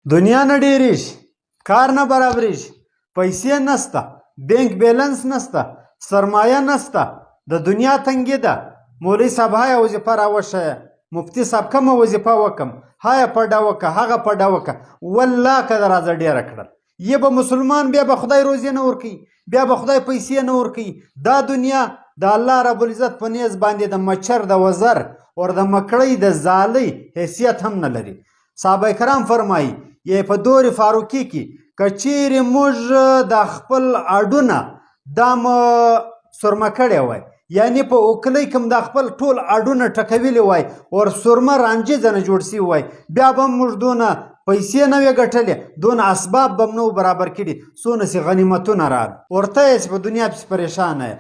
دنیا نه ډېرېږي، کار نه برابرېږي، پیسې نشته، بانک بیلنس نشته، سرمایه نشته، د دنیا تنګي ده. مولوي صاحب هایه وظیفه راوښیه، مفتي صاحب کومه وظیفه وکم، هایه پډه وکه، هغه پډه وکه، والله که د راځه ډېره کړل یه به مسلمان بیا به خدای روزي نه ورکوي، بیا به خدای پیسې نه ورکوي. دا دنیا د الله رب العزت په نیز باندې د مچر د وزر او د مکړۍ د ځالۍ حیثیت هم نه لري. صحابه کرام فرمایي یې په دور فاروقي کې که چیرې موږ د خپل اډونه دا مو سرمه کړی وای، یعنی په اوکلۍ کوم د خپل ټول اډونه ټکولي وای اور سرمه رانجې ځنه جوړ سوي وای، بیا به موږ دونه پیسې نه وې ګټلې، دونه اسباب به نه برابر کړي، څونه سي غنیمتونه راغلل. ورته یې چې په دنیا پسې پریشانه یې.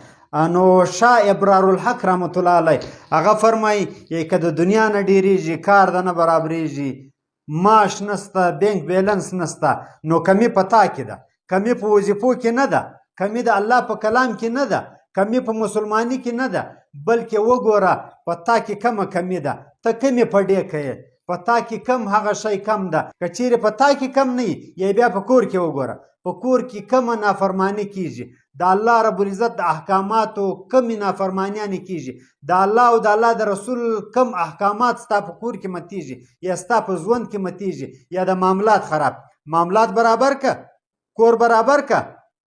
نو شاه ابرار الحق رحمت الله علیه هغه فرمایي یې که د دنیا نه ډېرېږي، کار د نه برابرېږي، معاش نسته، بانک بیلنس نسته، نو کمی په تا کې ده، کمی په وظیفو کې نه ده، کمی د الله په کلام کې نه ده، کمی په مسلمانی کې نه ده، بلکې وګوره په تا کې کمه کمی ده، ته کمې پډې کوې، په تا کې کم هغه شی کم ده. که چیرې په تا کې کم نه وي، یا بیا په کور کې وګوره، په کور کې کمه نافرماني کیږي، د الله رب العزت د احکاماتو کمې نافرمانیانې کیږي، د الله او د الله د رسول کم احکامات ستا په کور کې متیږي، یا ستا په ژوند کې متیږي، یا د معاملات خراب، معاملات برابر که، کور برابر که،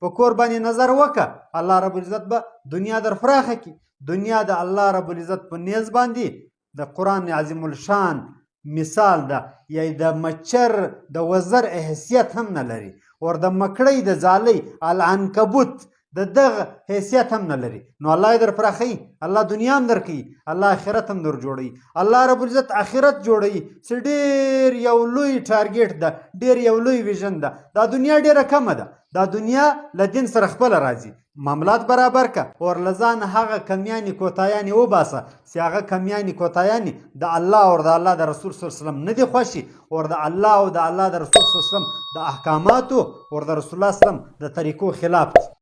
په کور باندې نظر وکه، الله رب العزت به دنیا در پراخه کړي. دنیا د الله رب العزت په نیز باندې د قرآن عظیم الشان مثال ده، یا د مچر د وزر حیثیت هم نه لري، اور د مکړۍ د ځالۍ العنکبوت د دغه حیثیت هم نه لري. نو الله یې در پراخوي، الله دنیا هم درکوي، الله آخرت هم در جوړوي، الله رب العزت آخرت جوړوي چې ډېر یو لوی ټارګېټ ده، ډېر یو لوی ویژن ده. دا دنیا ډېره کمه ده، دا دنیا له دین سره خپله راځي. معاملات برابر که، اور له ځانه هغه کمیانې کوتایانې وباسه چې هغه کمیانې کوتایانې د الله او د الله د رسول صلی الله علیه وسلم نه دي خوښي، اور د الله او د الله د رسول صلی الله علیه وسلم د احکاماتو اور د رسول الله صلی الله علیه وسلم د طریقو خلاف دي.